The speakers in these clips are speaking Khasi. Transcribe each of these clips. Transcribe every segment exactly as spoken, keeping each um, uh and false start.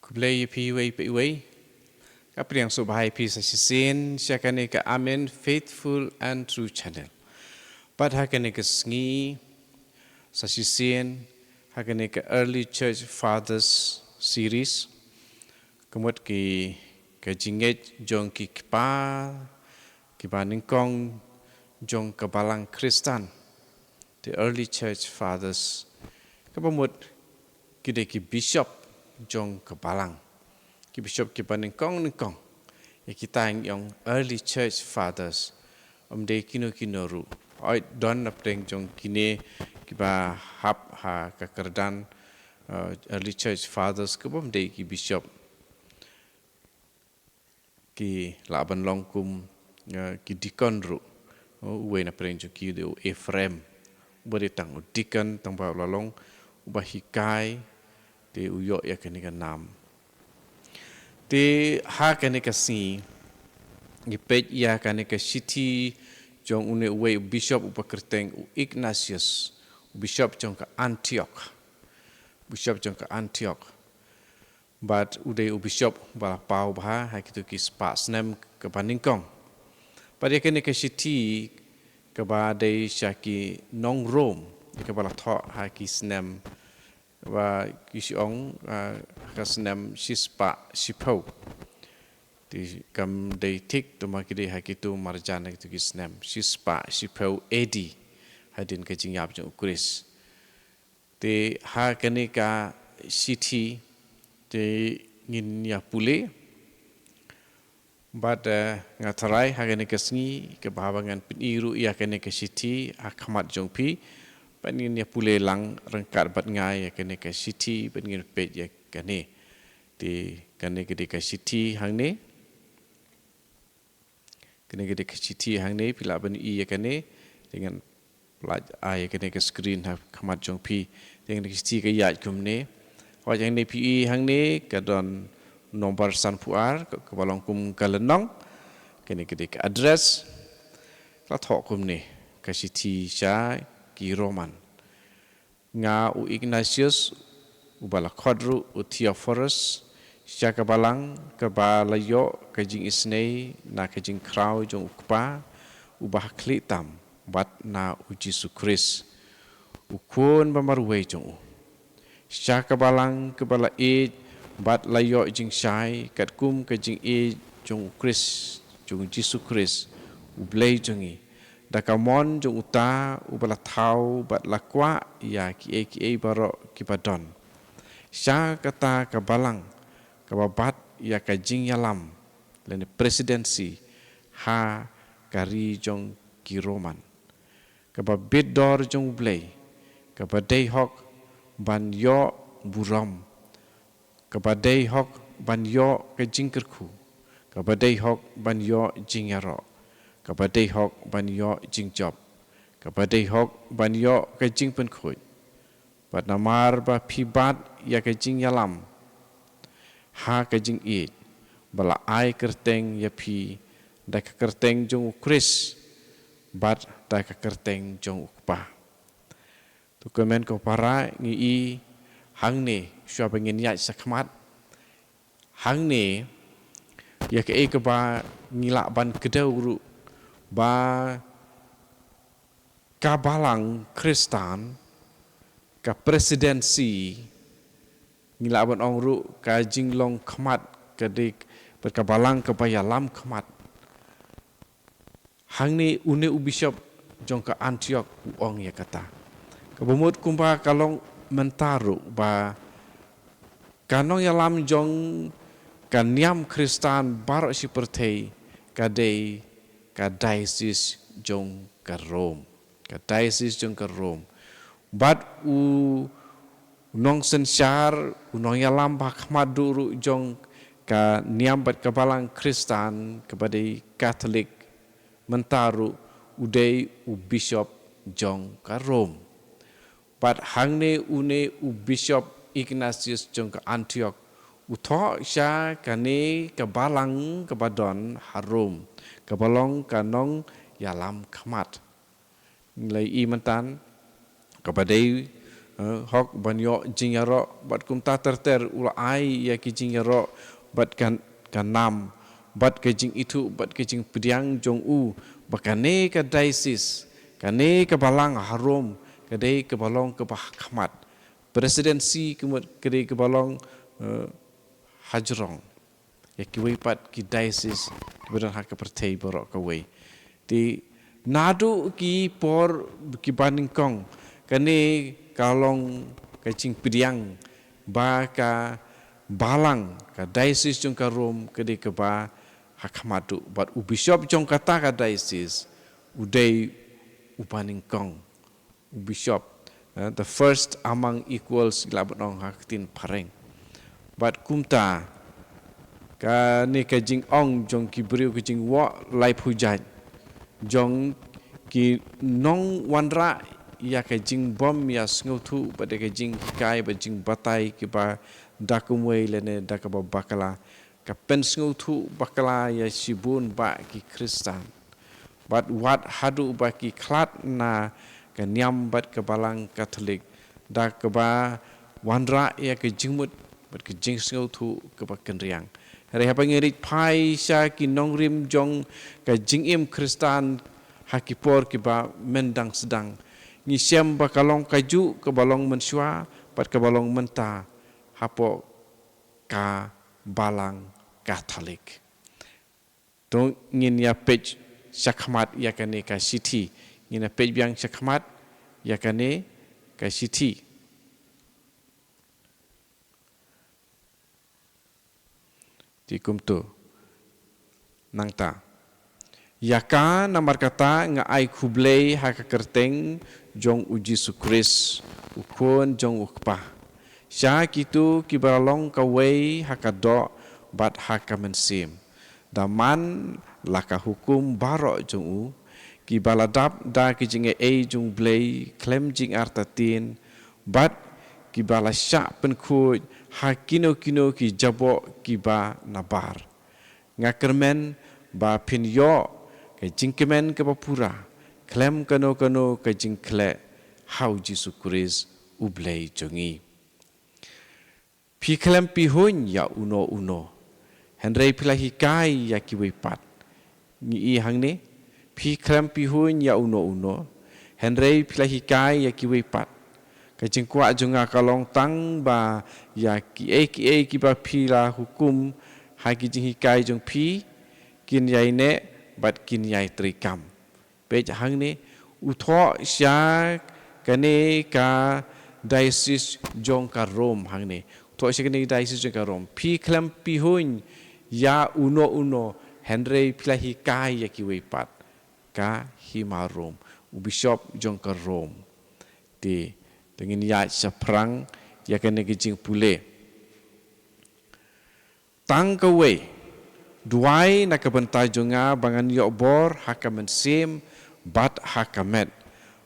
Khublei ïa phi iwei pa iwei. Ka pdiang sngewbha ïa phi sa shisien sha kane ka Amen Faithful and True Channel. Bad ha kane ka sngi sa shisien ha kane ka Early Church Fathers series, ka mut ki, ka jingngeit jong ki kpa kiba nyngkong jong ka Balang Khristan, the Early Church Fathers, kaba mut ki dei ki bishop jong ka Balang, ki bishop kiba nyngkong nyngkong. Ïa kita ngi ong Early Church Fathers, ym dei kino kino ruh. Hooid, don na pdeng jong kine kiba hap ha ka kyrdan, uh, Early Church Fathers, kaba ym dei ki bishop, ki lah ban long kum, uh, ki deacon ruh. Uh, uwei na pdeng jong ki u dei u Ephraim, uba dei tang u deacon, tang ba u la long uba hikai, te u ïoh ïa kane ka nam. Te ha kane ka sngi ngi peit ïa kane ka shithi jong une uwei u bishop uba kyrteng u Ignatius, u bishop jong ka Antioch. Bishop jong ka Antioch. Bad u dei u bishop ba la paw bha ha kito ki spah snem kaba nyngkong. Bad ïa kane ka shithi kaba dei sha ki nong Rom, ïa kaba la thoh ha ki snem, ba ki shu ong, ah, ka snem shispah shiphew. Te kam dei thik, tangba ki dei ha kito marjan, ha kito ki snem shispah shiphew A D, hadien ka jingïap jong u Khrist. Te ha kane ka shithi te ngin ïa pule. Bad, eh, nga tharai ha kane ka sngi kaba haba ngan pyni ruh ïa kane ka shithi ha khmat jong phi, bad ngin ïa pule lang ryngkat bad nga ïa kane ka shithi, bad ngin peit ïa kane. Te kane ka dei ka shithi hangne. Kane ka dei ka shithi hangne, phi lah ban ïohi ïa kane. Te ngan pynlait ïa kane ka screen ha khmat jong phi. Te kane ka shithi ka ïaid kumne. Hooid, hangne phi ïohi hangne ka don nombar sanphew ar, ka, kaba long kum ka lynnong. Kane ka dei ka address. Ka la thoh kumne, ka shithi sha ki Roman. Nga u Ignatius, uba la khot ruh u Theophorus, sha ka Balang kaba la ïoh ka jingisynei na ka jingkhraw jong u Kpa uba ha khlieh tam, bad na u Jisu Khrist, u Khun ba marwei jong u. Sha ka Balang kaba la ïeit bad la ïoh jingshai katkum ka jingïeit jong u Khrist, jong u Jisu Khrist, u Blei jong ngi, da ka mon jong uta uba la thaw bad la kwah ïa kiei kiei baroh kiba don. Sha kata ka Balang kaba bat ïa ka jingïalam, lane presidency, ha ka ri jong ki Roman, kaba bit dor jong u Blei, kaba dei hok ban ïoh burom, kaba dei hok ban ïoh ka jingkyrkhu, kaba dei hok ban ïoh jingïaroh, kaba dei hok ban ïoh jingjop, kaba dei hok ban ïoh ka jingpynkhuid. Bad namar ba phi bat ïa ka jingïalam ha ka jingïeit, ba la ai kyrteng ïa phi da ka kyrteng jong u Khrist bad da ka kyrteng jong u Kpa. To kumne ko para, ngi ïohi hangne, shuwa ba ngin ïaid shakhmat, hangne ïa kaei kaba ngi lah ban kdew ruh, ba ka Balang Khristan, ka presidency, ngi lah ban ong ruh ka jinglong khmat, ka dei, bad ka Balang kaba ïalam khmat. Hangne une u bishop jong ka Antioch u ong ïa kata. Kaba mut kumba ka long mynta ruh, ba ka nongïalam jong ka niam Khristan baroh shi pyrthei ka dei ka diocese jong ka Rome. Ka diocese jong ka Rome. Bad u nongsynshar, u nongïalam ba khmat duh ruh jong ka niam bad ka Balang Khristan kaba dei Katholik, mynta ruh u dei u bishop jong ka Rome. Bad hangne une u bishop Ignatius jong ka Antioch u thoh sha kane ka Balang kaba don ha Rome, kaba long ka nongïalam khmat. Ngi la ïohi mynta kaba dei eh, hok ban ïoh jingïaroh, bad kumta ter ter u la ai ïa ki jingïaroh, bad ka, ka nam, bad ka jingithuh, bad ka jingpdiang jong u, ba kane ka diocese, kane ka balang ha Rome, ka dei kaba long kaba ha khmat. Presidency ka mut ka dei kaba long, eh, hajrong ïa kiwei pat ki diocese kiba don ha ka pyrthei baroh kawei. Te naduh ki por kiba nyngkong, kane ka long ka jingpdiang ba ka balang, ka diocese jong ka Rome ka dei kaba ha khmat duh, bad u bishop jong kata ka diocese u dei uba nyngkong, u bishop, eh, the first among equals, ngi lah ban ong ha ka ktien phareng. Bad kumta, kane ka jingong jong ki briew, ka jingwah laiphew jait jong ki nongwanrah ïa ka jingbym ïasngewthuh bad ïa ka jinghikai bad jingbatai kiba da kumwei lane da kaba bakla, ka pynsngewthuh bakla ïa shibun bah ki Khristan. Bad wat haduh ba ki khlad na ka niam bad ka balang Katholik, da kaba wanrah ïa ka jingmut bad ka jingsngewthuh kaba kynriang. Hynrei haba ngi rit phai sha ki nongrim jong ka jingim Khristan ha ki por kiba myndang sdang, ngi shem ba ka long kajuh kaba long mynshuwa bad kaba long mynta hapoh ka balang Katholik. To ngin ïa peit shakhmat ïa kane ka shithi. Ngin ïa peit biang shakhmat ïa kane ka shithi. Te kumto. Nangta. Ïa ka namar kata nga ai khublei ha ka kyrteng jong u Jisu Khrist, u Khun jong u Kpa, sha kito kiba la long kawei ha ka doh bad ha ka mynsiem, da man la ka hukum baroh jong u, kiba la dap da ka jingaiei jong u Blei khlem jingartatien, bad kiba la shah pynkhuid ha kino kino ki jaboh kiba nabar. Nga kyrmen ba phin ïoh ka jingkmen kaba pura khlem kano kano ka jingkhleh ha u Jisu Khrist u Blei jong ngi. Phi khlem pyrshang ïa uno uno, hynrei phi la hikai ïa kiwei pat. Ngi i hangne, phi khlem pyrshang ïa uno uno, hynrei phi la hikai ïa kiwei pat. Ka jingkwah jong nga ka long tang ba ïa kiei kiei kiba phi la hukum ha ki jinghikai jong phi, kin ïai neh bad kin ïai treikam. Peit hangne, u thoh sha kane ka diocese jong ka Rome hangne. U thoh sha kane ka diocese jong ka Rome. Phi khlem pyrshang ïa uno uno, hynrei phi la hikai ïa kiwei pat. Ka hima Rome, u bishop jong ka Rome. Te, te ngin ïa shaphrang ïa kane ka jingpule. Tang kawei, duwai na ka bynta jong nga ba ngan ïoh bor ha ka mynsiem bad ha ka met,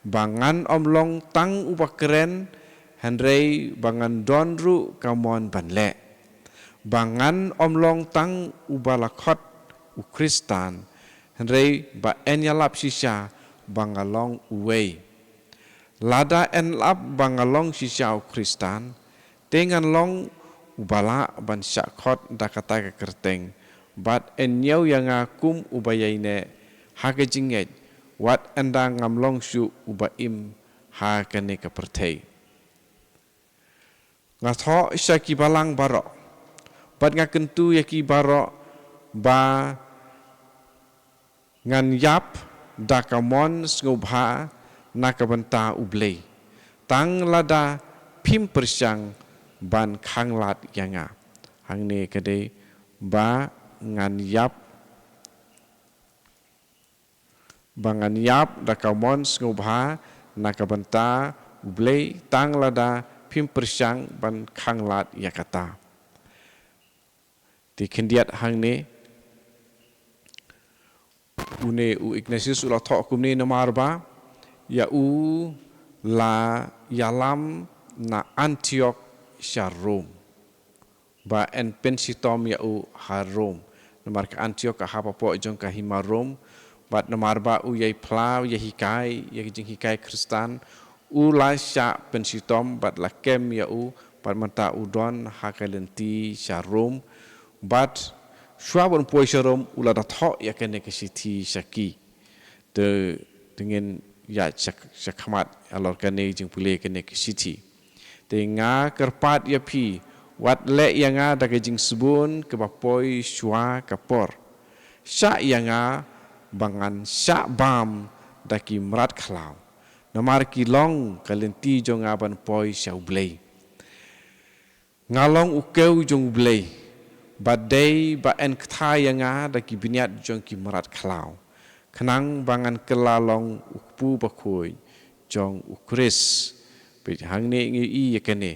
ba ngan ym long tang uba kren, hynrei ba ngan don ruh ka mon ban leh, ba ngan ym long tang uba la khot u Khristan, hynrei ba yn ïalap shisha ba nga long uwei. Lada yn lap ba nga long shisha u Khristan, te ngan long uba lah ban shah khot da kata ka kyrteng, bad yn ñiew ïa nga kum uba ïaineh ha ka jingngeit, wat ynda ngam long shuh uba im ha kane ka pyrthei. Nga thoh sha ki balang baroh, bad nga kyntu ïa ki baroh ba ngan ïap da ka mon sngewbha na ka bynta u Blei, tang lada phim pyrshang ban khanglad ïa nga. Hangne ka dei ba ngan ïap, ba ngan ïap da ka mon sngewbha na ka bynta u Blei, tang lada phim pyrshang ban khanglad ïa kata. Te khyndiat hangne, une u Ignatius u la thoh kumne namar ba ïa u la ïalam na Antioch sha Rome, ba yn pynshitom ïa u ha Rome. Namar ka Antioch ka hap hapoh jong ka hima Rome, bad namar ba u ïai phla, u ïai hikai ïa ka jinghikai Khristan, u la shah pynshitom bad la kem ïa u, bad mynta u don ha ka lynti sha Rom, bad shuwa ban poi sha Rom u la da thoh ïa kane ka shithi sha ki. Te, te ngin ïa sha, sha khmat halor kane jingpule kane ka shithi. Te nga kyrpad ïa phi, wat leh ïa nga da ka jingsbun kaba poi shuwa ka por. Shah ïa nga ba ngan shah bam da ki mrad khlaw. Namar ki long ka lynti jong nga ban poi sha U Blei. Nga long u kew jong U Blei, bad dei ba yn kthah ïa nga da ki bniat jong ki mrad khlaw, khnang ba ngan kylla long u kpu bakhuid jong U Khrist. Peit hangne ngi ïohi ïa kane.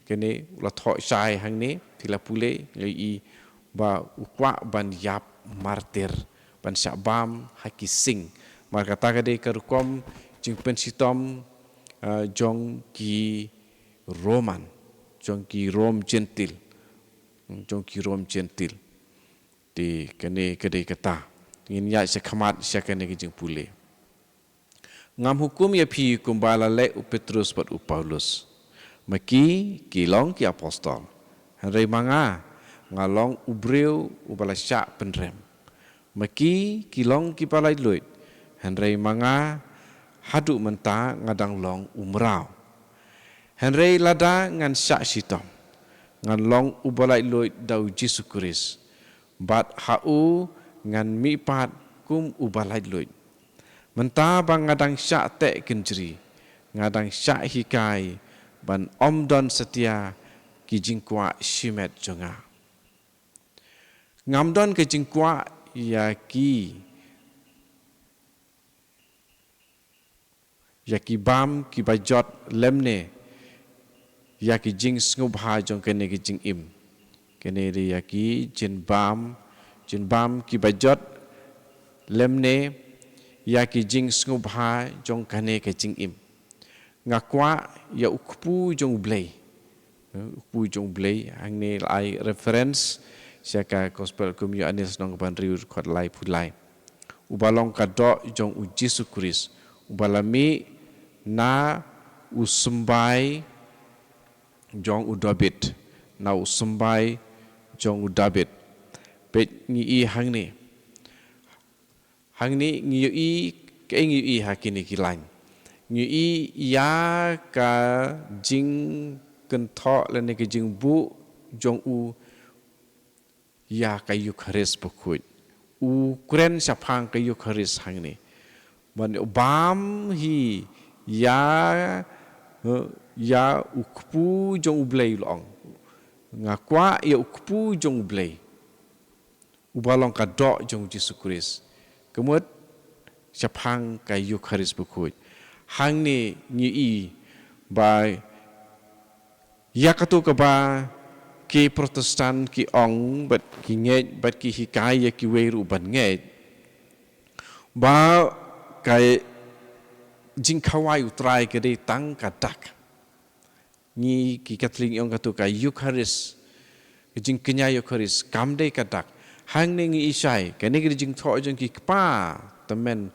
Kane u la thoh shai hangne, te la pule, ngi ïohi ba u kwah ban ïap martir, ban shah bam ha ki sing. Namar kata ka dei ka rukom jingpynshitom, ah, jong ki Roman, jong ki Rom Jentil, jong ki Rom Jentil. Te kane ka dei kata. Ngin ïa sha khmat sha kane ka jingpule. Ngam hukum ïa phi kumba la leh u Petrus bad u Paulus. Ma ki, ki long ki apostol. Hynrei ma nga, nga long u briew uba la shah pynrem. Ma ki, ki long kiba laitluid. Hynrei ma nga, haduh mynta nga dang long u mraw. Hynrei lada ngan shah shitom, ngan long uba laitluid da U Jisu Khrist, bad ha u ngan mihpat kum uba laitluid. Mynta ba nga dang shah teh kynjri, nga dang shah hikai ban ym don satia ki jingkwah shimet jong nga. Ngam don ka jingkwah ïa ki, ïa ki bam kiba jot lymne ïa ki jingsngewbha jong kane ka jingim. Kane dei ïa ki jingbam, jingbam kiba jot lymne ïa ki jingsngewbha jong kane ka jingim. Nga kwah ïa u kpu jong U Blei. Eh, u kpu jong U Blei, hangne la ai reference sha ka Gospel kum u Ïoannis lynnong kaba hynriew dkhot laiphew lai. Uba long ka doh jong U Jisu Khrist, uba la mih na u symbai jong u Dabid, na u symbai jong u Dabid. Peit ngi ïohi hangne. Hangne ngi ïohi, kaei ngi ïohi ha kine ki lain. Ngi ïohi ïa ka jingkynthoh lane ka jingbuh jong u ïa ka Eukharist bakhuid. U kren shaphang ka Eukharist hangne. Ban ïoh bam hi ïa, eh, ïa u kpu jong U Blei, u la ong. Nga kwah ïa u kpu jong U Blei. Uba long ka doh jong U Jisu Khrist. Ka mut shaphang ka Eukharist bakhuid. Hangne ngi ïohi ba ïa kato kaba ki Protestant ki ong bad ki ngeit bad ki hikai ïa kiwei ruh ban ngeit. Ba ka jingkhawai U Trai ka dei tang ka dak. Ngi ki Katholik ngi ong kato ka Eukharist, ka jingkñia Eukharist, kam dei ka dak. Hangne ngi ïohi shai, kane ka dei jingthoh jong ki kpa tymmen,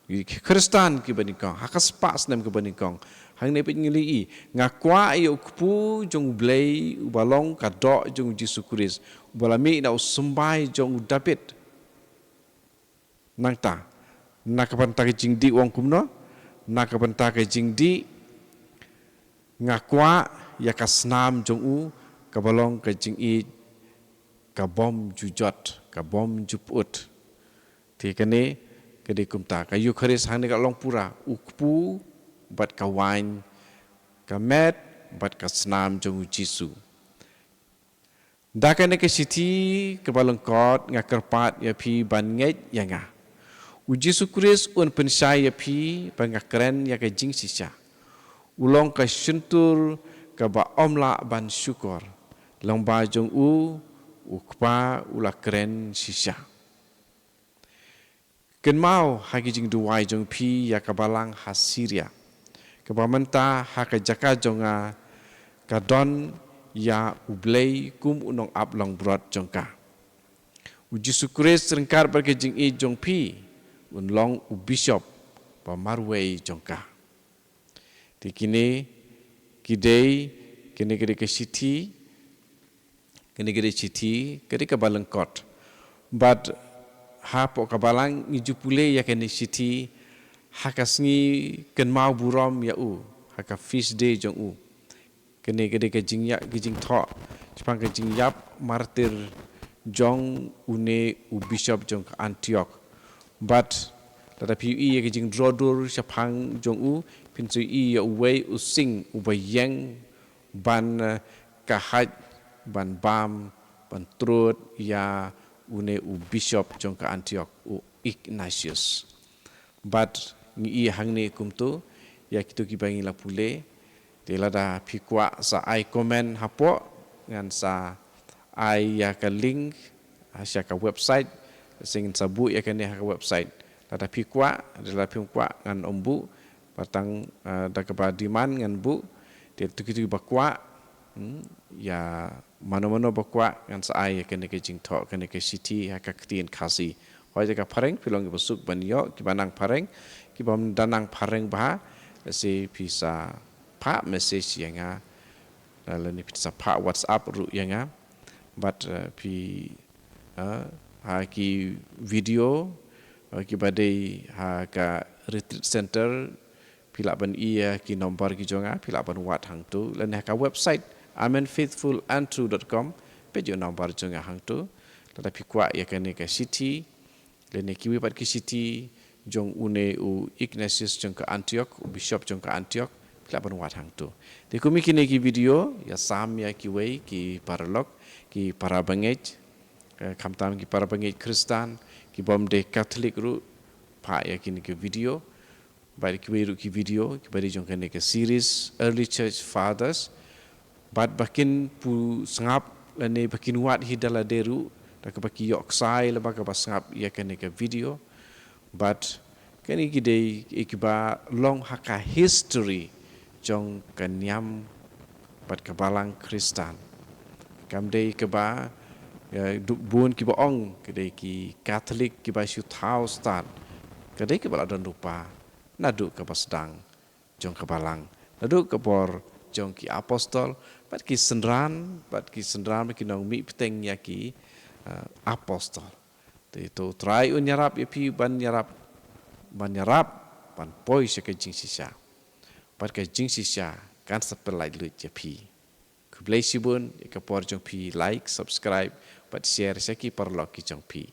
ki Khristan kiba nyngkong, ha ka spah snem kaba nyngkong. Hangne peit ngi ïohi, nga kwah ïa u kpu jong U Blei, uba long ka doh jong U Jisu Khrist, uba la mih na u symbai jong u Dabid. Nangta, na ka bynta ka jingdih u ong kumno, na ka bynta ka jingdih, nga kwah ïa ka snam jong u, kaba long ka jingïeit, ka bym ju jot, ka bym ju pyut. Te kane, ka dei kumta, ka Eukharist hangne ka long pura, u kpu, bad ka waiñ, ka met, bad ka snam jong U Jisu. Da kane ka shithi kaba lyngkot nga kyrpad ïa phi ban ngeit ïa nga. U Jisu Khrist un pynshai ïa phi ba nga kren ïa ka jingshisha. U long ka shyntur kaba ym lah ban shukor. Lyngba jong u, u Kpa u la kren shisha. Kynmaw ha ki jingduwai jong phi ïa ka balang ha Syria, kaba mynta ha ka jaka jong nga ka don ïa U Blei kum u nongap langbrot jong ka. U Jisu Khrist ryngkat bad ka jingïeit jong phi un long u bishop ba marwei jong ka. Te kine ki dei, kine ki dei ka shithi, kine ki dei shithi, ki dei kaba lyngkot. Bad hapoh ka balang ngi ju pule ïa kane shithi, ha ka sngi kynmaw burom ïa u, ha ka feast day jong u. Kane ka dei ka jingïa, ka jingthoh shaphang ka jingïap martir jong une u bishop jong ka Antiok. Bad lada phi ïohi ïa ka jingdro dur shaphang jong u, phin sa ïohi ïa uwei u sing uba ïeng ban, eh, ka haj, ban bam, ban trud ïa une u bishop jong ka Antiok, u Ignatius. Bad ngi ïohi hangne kumto ïa kito kiba ngi la pule. Te lada phi kwah sa ai comment hapoh, ngan sa ai ïa ka link ha sha ka website, sngewbha sa buh ïa kane ha ka website. Lada phi kwah, lada phim kwah, ngan ym buh, ba tang, eh, da kaba demand ngan buh. Te to kito kiba kwah, hmm, ïa mano mano ba kwah, ngan sa ai ïa kane ka jingthoh, kane ka shithi ha ka ktien Khasi. Hooid, ha ka phareng phi long kiba suk ban ïoh, kiba nang phareng, kibym da nang phareng bha, lehse phi sa phah message ïa nga, lane phi sa phah WhatsApp ruh ïa nga. Bad, eh, phi, eh, ha ki video, eh, kiba dei ha ka retreat center, phi lah ban ïohi ïa ki number ki jong nga, phi lah ban wad hangto. Lane ha ka website amen faithful and true dot com, peit ïa u number jong nga hangto. Lada phi kwah ïa kane ka shithi, lane kiwei pat ki shithi jong une u Ignatius jong ka Antiok, u bishop jong ka Antiok, phi lah ban wad hangto. Te kumne kine ki video, ïa sam ïa kiwei ki paralok, ki parabangeit, eh, khamtam ki parabangeit Khristan, kibym dei Katholik ruh, phah ïa kine ki video, bad kiwei ruh ki video kiba dei jong kane ka series Early Church Fathers. Bad ba kin pyrshang sngap lane ba kin wad hi da lade ruh, da kaba ki ïoh ksai lane ba kaba sngap ïa kane ka video. Bad kane ki dei kiba long ha ka history jong ka niam bad ka balang Khristan. Kam dei kaba, eh, duk bun kiba ong, ka dei ki Katholik kiba shu thaw stad. Ka dei kaba la don lypa naduh kaba sdang jong ka balang, naduh ka por jong ki apostol, bad ki synran, bad ki synran, bad ki nongmihbteng ïa ki, eh, apostol. Te to Trai un ïarap ïa phi ban ïarap, ban ïarap, ban poi sha ka jingshisha. Bad ka jingshisha kan sa pynlait lut ïa phi. Khublei shibun ïa ka por jong phi, like, subscribe, bad share sha ki paralok ki jong phi.